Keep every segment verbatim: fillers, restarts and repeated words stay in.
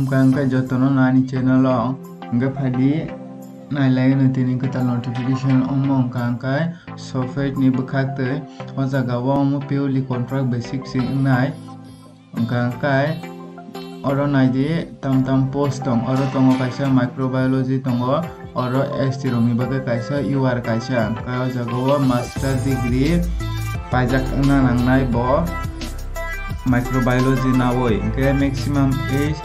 Hwnkha hwnkhe jotono nani channel o hwnkhe phaidi nailai no tini kwtal notification omo hwnkha hwnkhe Sofate ni bwkhak twi o jaga o omo purely contract basic se wngnai. Hwnkha hwnkhe oro naidi tam tam post tong, oro tongo kaisa microbiology tongo, oro S T rokni bagwi kaisa, U R kaisa, hwnkhe o jaga o master degree paijak wngna nangnai bo microbiology nawi, hwnkhe maximum age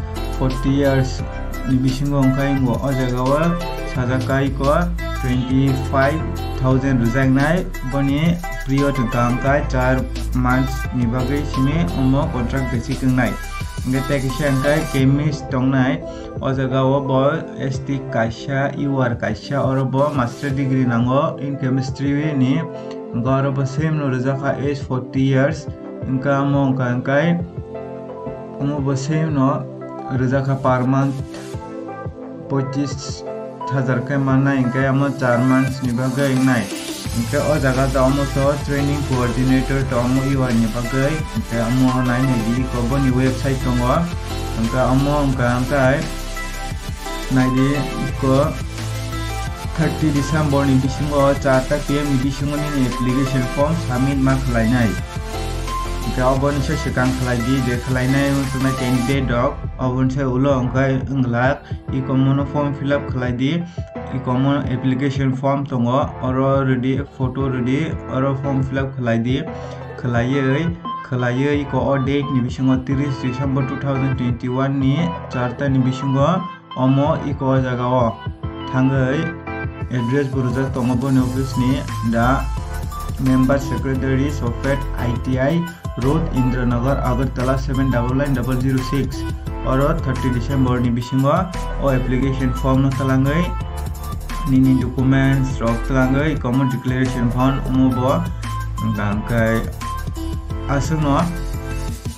forty years ni bisingo wngkha, wngo o jaga o sajak kai ko twenty five thousand rwjaknai, boni period hwnkha hwnkhe char months ni bagwi simi omo contract basic wngnai. Hwnkhe tei kisa hwnkhe chemist tongnai, o jaga o bo S T kaisa, U R kaisa, oro bo master degree nango in chemistry ni, hwnkhe oro bo same no rwjakha age forty years, hwnkhe omo hwnkha hwnkhe omo bo same no rwjakha per month pochis hajar khe mannai, hwnkhe omo char months ni bagwi wngnai. Hwnkhe o jaga to omo to training coordinator to omo U R ni bagwi, hwnkhe omo nai naidi iko boni website tongo, hwnkhe omo hwnkha hwnkhe naidi iko thirty December ni bisingo char ta P M ni bisingo nini application form submit ma khlainai. Hwnkhe oboni se swkang khlai di, je khlainai wngkha candidate rok, oboni se ulo hwnkhe wngla. Iko mono form fill up khlai di, iko mono application form tongo, oro rwdi, photo rwdi, oro form fill up khlai di, khlaiwi, khlaiwi iko o date ni bisingo tris December two thousand twenty-one ni char ta ni bisingo omo iko o jaga o thangwi address bo rwjak tongo boni office ni, the member secretary, Sofate I T I, Road, Indranagar, Agartala seven double nine double zero six. Oro thirty December ni bisingo o application form no twlangwi nini documents rok twlangwi common declaration form omo bo hwnkha hwnkhe aswkno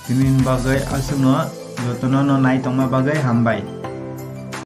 tini bagwi aswkno jotono no nai tongma bagwi hambai.